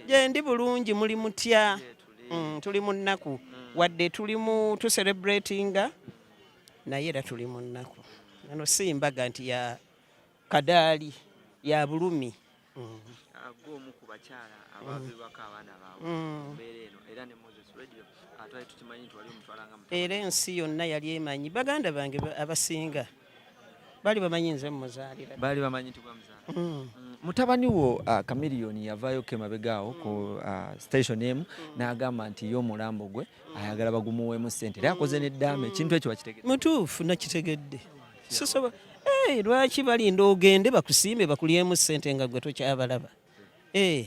Gyendi bulungi, muli mutya? Tuli mu nnaku, wadde tuli mu tucelebratinga, naye era tuli mu nnaku. Eno si mbaga nti ya kadaali, ya bulumi. Gwe omu ku bakyala abaviirwako abaana baabwe mu mbeera eno, era ne Moses Radio twali tukimanyi nti wali omutwala nga mutabani. Era ensi yonna yali emanyi, baganda bange abasinga bali bamanyi nze muzaalira. Baali bamanyi nti gwamuzaala. Mutabani wo Chameleone yavaayo ko emabega awo ku station emu n'agamba nti ye omulambo gwe ayagala bagumuweemu ssente, era akoze n'eddaame. Ekintu ekyo wakitegedde? Mutuufu, nakitegedde. Sisobola. Hey, lwaki balinda ogende bakusimbe bakulyemu ssente nga gwe tokyabalaba? Hey,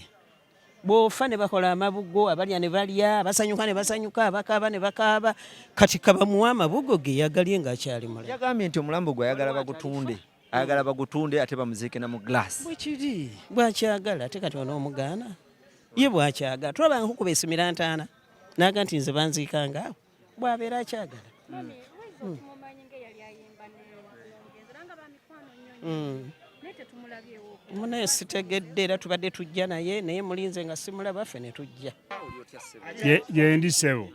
bw'ofa ne bakola amabugo, abalya ne balya, abasanyuka ne basanyuka, abakaaba ne bakaaba. Kati kabamuwa amabugo ge yagalye ng'akyali mulamu. Yagambye nti omulambo gwe ayagala bagutunde, ayagala bagutunde ate bamuziike na mu glass. Bwekiri, bwakyagala. Ate kati onoomugaana? Ye bwakyagala. Tulaba nkukuba esimira ntaana naga nti nze banziikanga awo, bw'abeera akyagala. Mami, Weasel tumumanyi ng'eyali ayimba n'omugenzi era nga bamikwano nnyo nnyo. Naye tetumulabyewo. Munaye sitegedde, era tubadde tujja naye, naye mulinze nga simulaba, ffe ne tujja. Gyendi ssebo,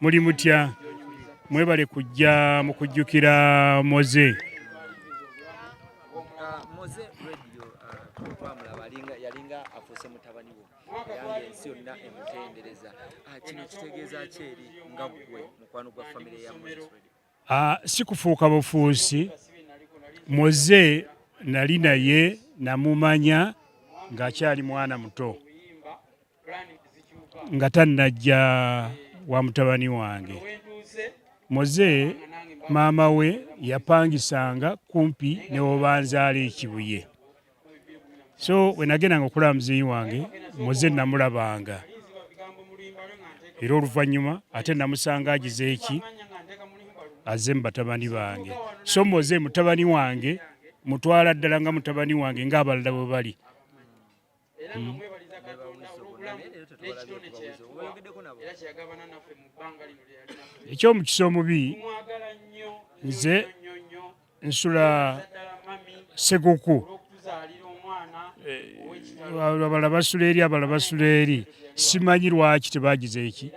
muli mutya? Mwebale kujja mu kujjukira Moze. Moze Radio twamulaba yalinga afuuse mutabani wo, era ng'ensi yonna emutendereza. Kino kitegeeza ki eri nga ggwe mukwano gwa famire ya Moses Radio? Si kufuuka bufuusi. Moze nali naye namumanya ng'akyali mwana muto, nga tannajja wa mutabani wange. Moze maama we yapangisanga kumpi ne wobanzaala ekibuye, so we nagendanga okulaba muzeeyi wange, Moze namulabanga, era oluvannyuma ate namusanga agize eki azze mu batabani bange. So Moze mutabani wange, mutwala ddala nga mutabani wange ng'abalala bwe bali. Ekyomukisa omubi, nze nsula Seguku, abalala basula eri, abalala basula eri. Simanyi lwaki tebagize eki,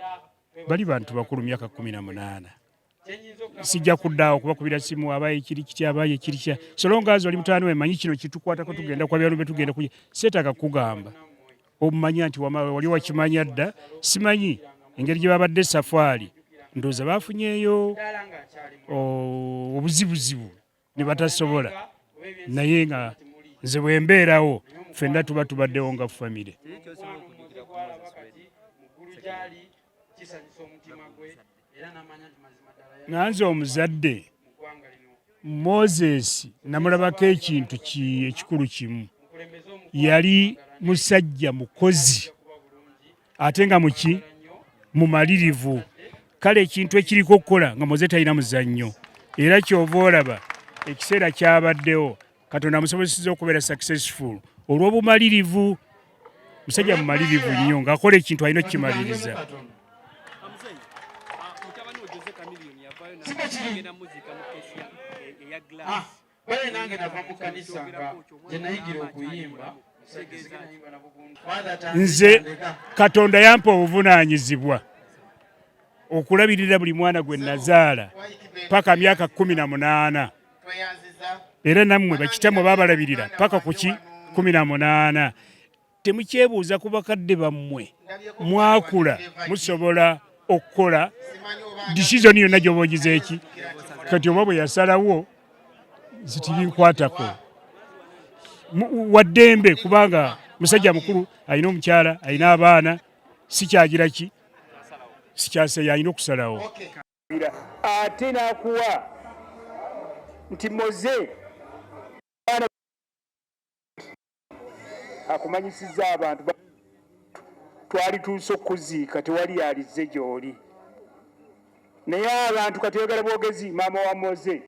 bali bantu bakulu, myaka 18. Sijja kuddaawo kubakubira simu, abaye kiri kitya, abaye kiri kitya, so long as oli mutabani we, manyi kino kitukwatako, tugenda kwa byalo, tugenda kuja, seetaaga kukugamba, omumanya nti wali wakimanya dda. Simanyi engeri gye babadde safaari, ndowooza bafunyeeyo obuzibuzibu ne batasobola, naye nga nze bwe mbeerawo, ffenna tuba tubaddewo nga famire. Nga nze omuzadde, Moses namulabako ekintu ekikulu kimu: yali musajja mukozi ate nga muki mumalirivu. Kale ekintu ekiriko okukola nga Moze talina muzannyo, era kyova olaba ekiseera kyabaddewo Katonda amusobozesezza okubeera successful olw'obumalirivu. Musajja mumalirivu nnyo, ng'akola ekintu alina okukimaliriza. Bale nange nava mu kkanisa nga gye nayigira okuyimba. Nze Katonda yampa obuvunaanyizibwa okulabirira buli mwana gwe nazaala paka myaka 18, era nammwe bakitammwe babalabirira paka kuki 18. Temukyebuuza ku bakadde bammwe, mwakula musobola okukola decision yonna gy'oba ogize eki. Kati oba bwe yasalawo zitibinkwatako, waddembe, kubanga musajja mukulu, alina omukyala, alina abaana, sikyagira ki, sikyase, alina okusalawo. Ate n'akuwa nti Moze akumanyisizza abantu, twali tuuse okuziika, tewali yalizze gy'oli, naye abantu kati oyagala bwogezi. Maama wa Moze,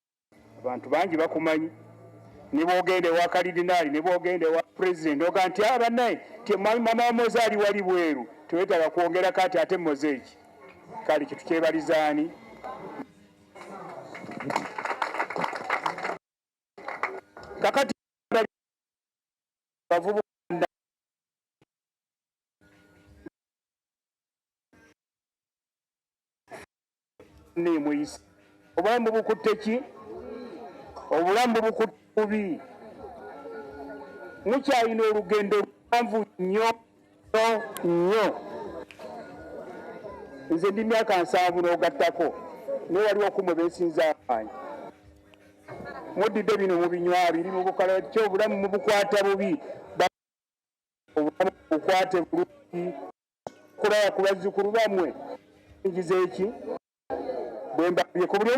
abantu bangi bakumanyi, ne bwogenda ewa kalidinaali, ne bwogenda ewa pulezidenti, oga nti abannaye ti maama wa Moze ali wali bweru, tewetaaga kwongera kati ate Moze eki. Kale kitukyebalizaani kakati bavubuka. Nemweyisa obulamu bukutte ki? Obulamu bukutte bubi. Mukyalina olugendo luwanvu nnyo nnyo. Nze ndi myaka 70 n'ogattako, naye waliwo kumwe bensinza amaanyi. Muddidde bino mubinywa biri mu bukala ki, obulamu mubukwata bubi. Obulamu bukwate bulungi, kulaba ku bazzukulu bammwe. Ngiza eki bwe mbabye ku buli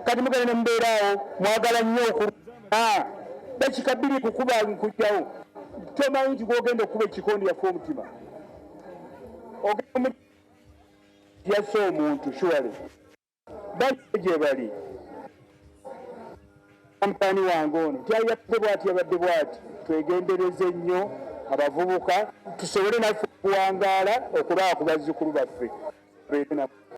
kati mugenda ne mubeeraawo, mwagala nnyo okulwana dakika 2 kukuba nkujjawo. Tomanyi nti gwogenda okukuba ekikondi yafa omutima, ogenda yasse omuntu. Surely bali gye bali. Kampani wange ono tyayabadde bwati, yabadde bwati. Twegendereze nnyo abavubuka, tusobole naffe okuwangaala okulaba ku bazzukulu baffe. Beere naffe.